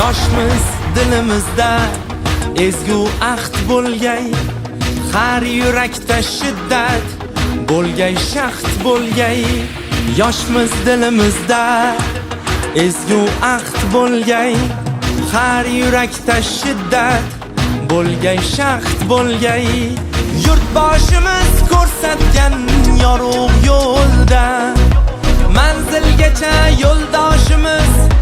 Yoshmiz, dilimizda ezgu ahd bo'lgay. Har yurakda shiddat bo'lgay, shahd bo'lgay. Yoshmiz, dilimizda ezgu ahd bo'lgay. Har yurakda shiddat bo'lgay, shahd bo'lgay. Yurtboshimiz ko'rsatgan yorug' yo'lda manzilgacha yo'ldoshimiz.